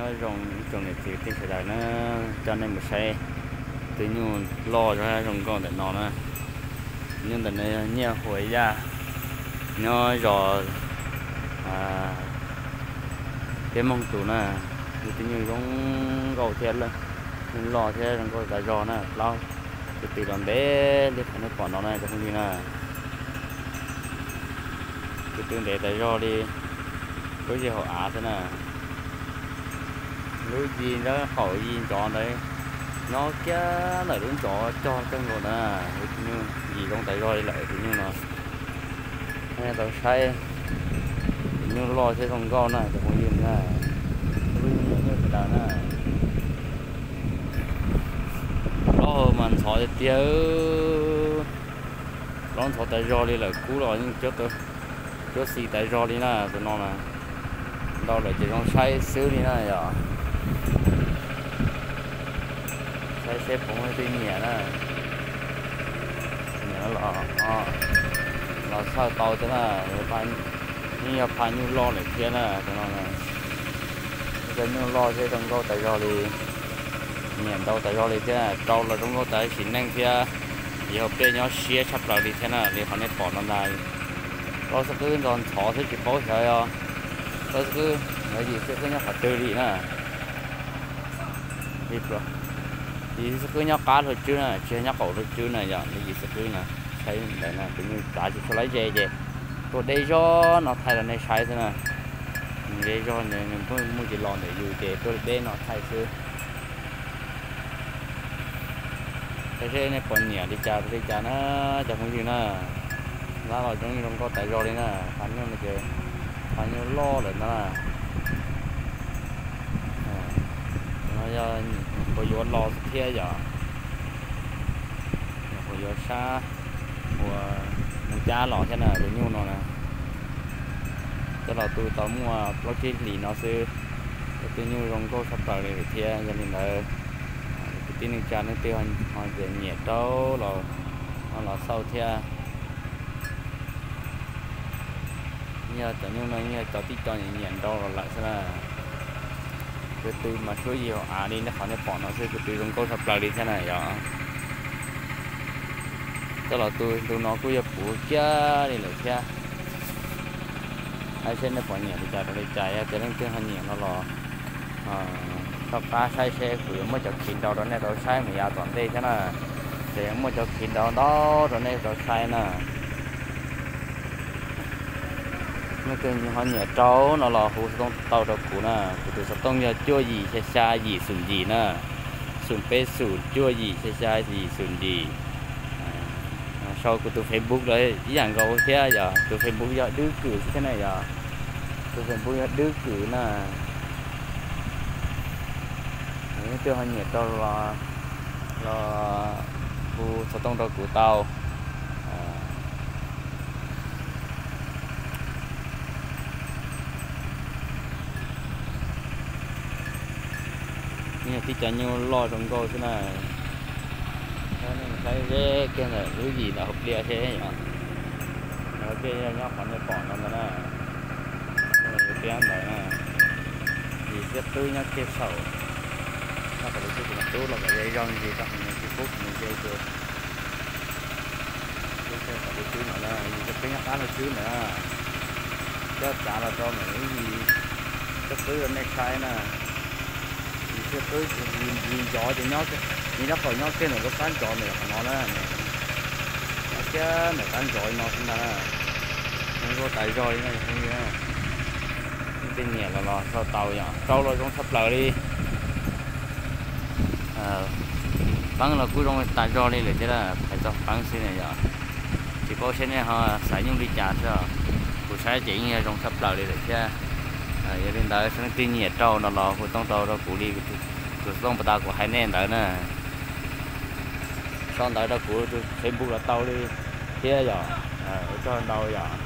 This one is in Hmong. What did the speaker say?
Nyob zoo ib tsoom niam txiv kwv tij sawv daws na, coj nej mus saib tus nyuj loj zoo nkauj ntawm no na. Nyuj ntawm no yog Nyiaj Huas Yaj, nyob zos Peb Moog Tus na. Yog tus nyuj zoo nkauj thiab, nyuj loj thiab zoo nkauj tas zog na. Plaub tus tw los ntev li qhov nej pom no na cov phooj ywg na. Tus tw ntev tas zog li, lub yig hauv av xwb na. Lub yig nrab qaum yig ntsov ntawd nyob kiag ntawm lub ntsov cog kawg nkaus ntawd na. Yig zoo tas zog li lawm tus nyuj no. Nej tau saib tus nyuj loj thiab zoo nkauj na cov phooj ywg na. Lub nyuj sawv daws na. Plaub hau mas ntxhov tiag tiag. Plaub ntxhov tas zog li lawm, kub los yeej cuab xis tas zog li na tus no na. Ntau lawm ces zoo saib xwb li na yom. Saib seb puas muaj leej twg nyiam na. Nyiam los, los xauj tau thiab na. Yeej yog pha nyuj loj lawm thiab na tus no. Cov nyuj loj thiab zoo nkauj tas zog li, nyiam ntau tas zog li thiab, rau los zoo nkauj tas sim neej thiab. Yog pliaj nyob siab tshaj plaws li thiab na, li qhov nej pom no ntag. Plaub xib qwb ntxhov ntxhov xwb tsis paub xyov yog plaub xib qwb, yog yim xib qwb nyob qhov twg li na. Yim xib qwb nyob qab hlua tswb na, tsis yog nyob qaum hlua tswb na yom, yim xib qwb na. Saib ntawd na, tus nyuj tsav tsis tshua lawv ze ces tuaj deb zog no thaij rau nej saib xwb na. Nws deb zog, nws muaj tsis los ntawm yus ces tuaj deb no thaij xwb. Saib seb nej puas nyiam li cas li cas na cov phooj ywg na. Lab los zoo zoo nkauj tas zog li na, pha nyuj no ces pha nyuj loj lawm ntag na. No yog nyuam qhuav yuav los thiab yom. Nyuam qhuav yuav sab uas mus cab los thiab na tus nyuj no na. Coj los tu tau muaj plaub tsib hlis no xwb, tus nyuj zoo nkauj tshaj plaws li lawm thiab. Yog li ntawd, kwv tij neej tsa leej twg ho nyiam rau los, ho los xauj thiab. Yog cov nyuj no yog cov tib co nyiam nyiam nrau los lawm xwb na. Kuv tw mas suab yig hauv av li nej qhov nej pom no xwb, kuv tw zoo nkauj tshaj plaws li thiab na yom. Coj los tu ntu no kuj yog puv kiag li lawm thiab. Saib seb nej puas nyiam li cas rau li cas, yog tias leej twg ho nyiam no los soj qab saib seb kuv yuav muab cov khiv nrau rau nej tau saib mus yav tom ntej thiab na. Ces yuav muaj cov khiv nrau ntau rau nej tau saib na. Leej twg ho nyiam rau no los hu xov tooj tau rau kuv na, kuv tus xov tooj yog cuaj yim xya xya yim xum yim na, xum peb xum cuaj yim xya xya yim xum yim. Sau kuv tus Facebook los ib yam nkaus thiab yom, tus Facebook yog Dwb Kwm xwb thiab na yom, tus Facebook yog Dwb Kwm na. Leej twg ho nyiam rau los hu xov tooj rau kuv tau. Yog tib co nyuj loj zoo nkauj xwb na. Saib ze kiag ntawm lub yim ntawm hauv pliaj seb yom. Hauv pliaj yog nyob qhov nej pom no ntag na. Yus piab ntawd na, yim xib qwb nyob kiag saum, nyob kom lub tub kuv mas tub los kom ze zog ntsis rau hauv nws tsis pub kuv mus ze ces. Tub kiag saum lub tub no na, yim xib qwb nyob qab lub tub ntawd na. Coj tsav los rau ntawm lub yim xib qwb rau nej saib na. Yim xib qwb yim ntsov ces nyob, yim rab qaum nyob kiag ntawm lub qab ntsov ntawm qhov no na. Nyob kiag ntawm qab ntsov no xwb ntag na. Zoo nkauj tas zog li no. Leej twg nyiam los los sau tau yom, rau los zoo tshaj plaws li. Peeb los kuj zoo tas zog li lawm thiab, hais txog peeb xwb na yom. Tsis paub seb nej ho xaiv nyuj li cas xwb, kuv saib ces yeej yog zoo tshaj plaws li lawm thiab. Yog li ntawd leej twg nyiam rau no los hu tooj rau rau kuv li tus xov tooj puag ta kuv hais nej ntawd na. Sau ntawv rau kuv tus Facebook los tau li thiab yom. Ua tsaug ntau yom.